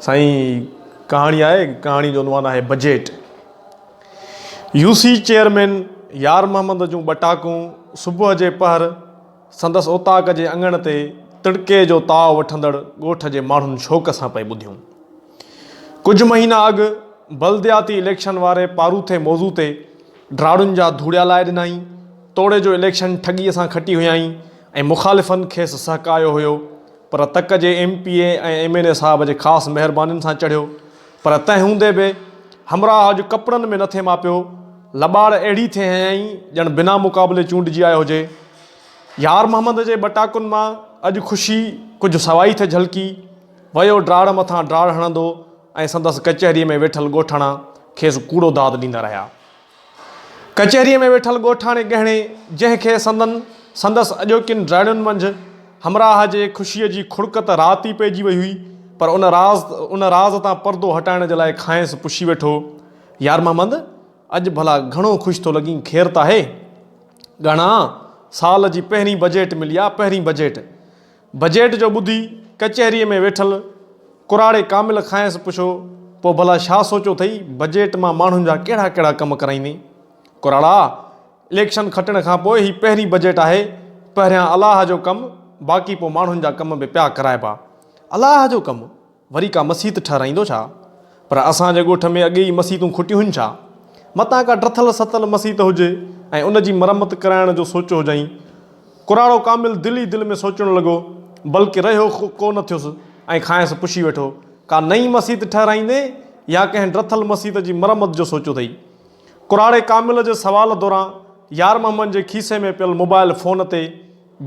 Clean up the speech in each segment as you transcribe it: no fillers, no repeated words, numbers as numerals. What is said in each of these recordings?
سائين ڪهاڻي آهي، ڪهاڻي جو عنوان آهي budget. U C chairman Yar Muhammad جون ٻٽاڪون صبح جي پهر سندس اوطاق جي اڱڻ تي تڙڪي جو تاء وٺندڙ ڳوٺ جي ماڻهن شوق سان پئي ٻڌيون. ڪجهه مهينا اڳ بلدياتي اليڪشن واري پاروٿي موضوع تي ڊراڙن جا ڌوڙيا لائي ڏنائين، توڙي جو اليڪشن ٺڳيء سان کٽي هيائين ۽ مخالفن کيس سهڪايو هيو پر تڪ جي M P A ۽ M N A صاحب جي خاص مهربانين سان چڙهيو پر تنهن هوندي به همراهه اڄ ڪپڙن ۾ نه ٿي ماپيو، لٻاڙ اهڙي ٿي هنيائين ڄڻ بنا مقابلي چونڊجي آيو هجي. يار محمد جي ٻٽاڪن مان اڄ خوشي ڪجهه سوائي ٿي جهلڪي، ويو ڊاڙ مٿان ڊاڙ هڻندو ۽ سندس ڪچهريء ۾ ويٺل ڳوٺاڻا کيس ڪوڙو داد ڏيندا رهيا. ڪچهريء ۾ ويٺل ڳوٺاڻي ڳهڻي، جنهن کي سندن سندس اڄوڪين ڊرائڻين منجهه همراهه جي خوشيء جي کڙڪ ته رات ئي پئجي وئي هئي، پر ان راز ان راز تان پردو هٽائڻ جي لاء کانئس پڇي ويٺو، يار محمد! اڄ ڀلا گهڻو خوش ٿو لڳين، خير ته آهي؟ ڳهڻا! سال جي پهرين بجيٽ ملي آ، پهرين بجيٽ. بجيٽ جو ٻڌي ڪچهريء ۾ ويٺل ڪراڙي ڪامل کانئس پڇيو، پوء ڀلا ڇا سوچيو اٿئي، بجيٽ مان ماڻهن جا ڪهڙا ڪهڙا ڪم ڪرائيندين؟ ڪراڙا، اليڪشن کٽڻ کان پوء هي پهرين بجيٽ آهي، پهريان الله جو ڪم، باقي پوء ماڻهن جا ڪم به پيا ڪرائبا. الله جو ڪم؟ وري ڪا مسيت ٺهرائيندو ڇا؟ پر اسان جي ڳوٺ ۾ اڳي ئي مسيتون کٽيون هن ڇا؟ متان ڪا ڊٿل ستل مسيت هجي ۽ ان جي مرمت ڪرائڻ جو سوچيو هجائين. ڪراڙو ڪامل دل ئي دل ۾ سوچڻ لڳو، بلڪ رهيو ڪو نه ٿيس ۽ کانئس پڇي ويٺو، ڪا نئين مسيت ٺهرائيندين يا ڪنهن ڊٿل مسيت جي مرمت جو سوچيو اٿئي؟ ڪراڙي ڪامل جي سوال دوران يار محمد جي کيسي ۾ پيل موبائل فون تي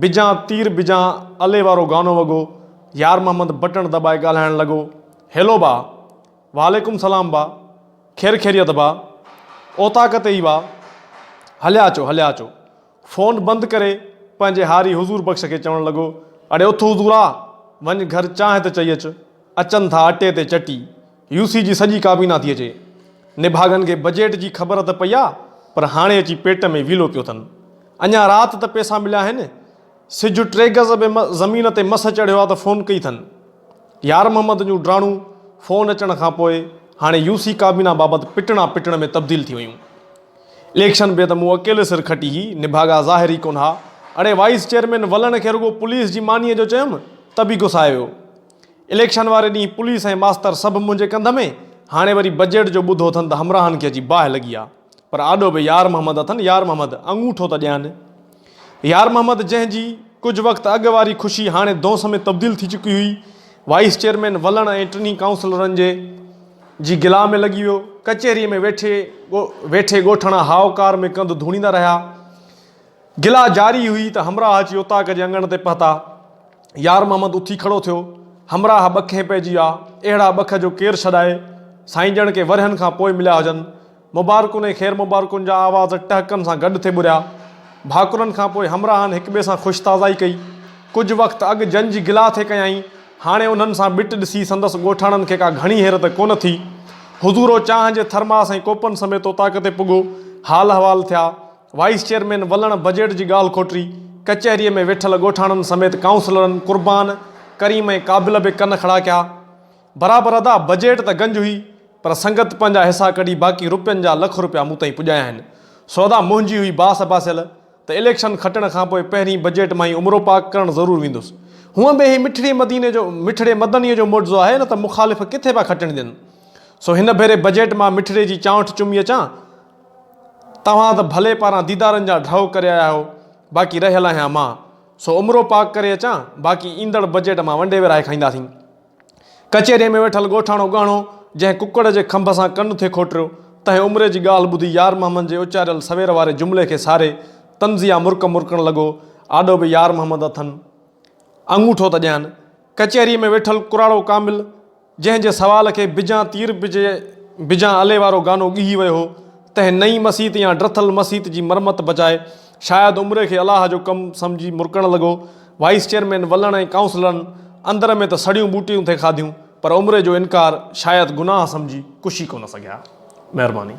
بجان تير بجان علي وارو گانو وڳو، يار محمد بٽڻ دٻائي ڳالهائڻ لڳو، هيلو با! وعليڪم سلام با! خير خيريت با! اوطاق تي ئي با! هليا اچو هليا اچو. فون بند ڪري پنهنجي هاري حضور بخش کي چوڻ لڳو، اڙي اٿ حضورا! وڃ گهر چانهه ته چئي اچ. اچن ٿا اٽي تي چٽي. يو سي جي سڄي ڪابينا ٿي اچي. نڀاڳن کي بجيٽ جي خبر ته پئي آ پر هاڻي اچي پيٽ ۾ ويلو پيو اٿن. اڃا رات ته پئسا مليا آهن. سج ٽي گز به زمين تي مس چڙهيو آ ته فون ڪئي اٿن. يار محمد جون ڊراڻون فون اچڻ کان پوء هاڻي يو سي ڪابينا بابت پٽڻا پٽڻ ۾ تبديل ٿي ويون. اليڪشن به ته مون اڪيلي سر کٽي هئي، نڀاڳا ظاهر ئي ڪونه ها. اڙي وائيس چيئرمين ولڻ کي رڳو پوليس جي مانيء جو چيم ته به گسائي ويو. اليڪشن واري ڏينهن پوليس ۽ ماستر سڀ منهنجي ڪنڌ ۾، هاڻي وري بجيٽ جو ٻڌو اٿن ته همراهن کي اچي باهه لڳي آ. پر آڏو به يار محمد اٿن، يار محمد، انگوٺو ته ڏيان. يار محمد جنهن جي ڪجهه وقت اڳ واري خوشي هاڻي دونس ۾ تبديل ٿي چڪي هئي، وائيس چيئرمين ولڻ ۽ ٽنهي ڪائونسلرن جي جي گلا ۾ لڳي ويو. ڪچهريء ۾ ويٺي ويٺي ڳوٺاڻا هائوڪار ۾ ڪنڌ ڌوڻيندا رهيا. گلا جاري هئي ته همراهه اچي اوطاق جي اڱڻ تي پهتا. يار محمد اٿي کڙو ٿيو. همراهه ٻکين پئجي ويا. اهڙا ٻک جو ڪير ڇڏائي. سائين ڄڻ ڪي ورهين کان پوء مليا هجن. مبارڪن ۽ خير مبارڪن جا آواز ٽهڪن سان گڏ ٿي ٻريا. ڀاڪرن کان پوء همراهن هڪٻئي سان خوش تازائي ڪئي. ڪجهه وقت اڳ جن جي گلا ٿي ڪيائين، هاڻي انهن سان ٻٽ ڏسي سندس ڳوٺاڻن کي ڪا گهڻي حيرت ڪونه ٿي. حضورو چانهه جي ٿرماس ۽ ڪوپن سميت اوطاق تي پڳو. حال احوال ٿيا. وائيس چيئرمين ولڻ بجيٽ جي ڳالهه کوٽري. ڪچهريء ۾ ويٺل ڳوٺاڻن سميت ڪائونسلرن قربان، ڪريم ۽ قابل به ڪن کڙا ڪيا. برابر ادا، بجيٽ ته گنج هئي، پر سنگت پنهنجا حصا ڪڍي باقي روپين جا لک روپيا مون تائين پڄايا آهن. سو ادا منهنجي هئي باس باسيل ته اليڪشن کٽڻ کان پوء پهرين بجيٽ مان ئي عمرو پاڪ ڪرڻ ضرور ويندس. هونئن به هي مٺڙي مديني جو مٺڙي مدنيء جو معجزو آهي نه ته مخالف ڪٿي پيا کٽڻ ڏين. سو هن ڀيري بجيٽ مان مٺڙي جي چانئٺ چمي اچان. توهان ته ڀلي پاران ديدارن جا ڍؤ ڪري آيا آهيو، باقي رهيل آهيان مان. سو عمرو پاڪ ڪري اچان، باقي ايندڙ بجيٽ مان ونڊي ورهائي کائينداسين. ڪچهريء ۾ ويٺل ڳوٺاڻو ڳاڻو، جنهن ڪڪڙ جي کنڀ سان ڪن ٿي کوٽريو، تنهن عمري جي ڳالهه ٻڌي يار محمد جي اچاريل سوير واري جملي کي ساري، طنزيه مرڪ مرڪڻ لڳو، آڏو به يار محمد اٿن. انگوٺو ته ڏيان. ڪچهريء ۾ ويٺل ڪراڙو ڪامل، جنهن جي سوال کي بجان تير بجان علي وارو گانو ڳهي ويو هو، تنهن نئين مسيت يا ڊٿل مسيت جي مرمت بجاء شايد عمري کي الله جو ڪم سمجهي مرڪڻ لڳو. وائيس چيئرمين ولڻ ۽ ڪائونسلرن اندر ۾ ته سڙيون ٻوٽيون ٿي کاڌيون، پر عمري جو انڪار شايد گناهه سمجهي ڪشي ڪونه سگهيا. مهرباني.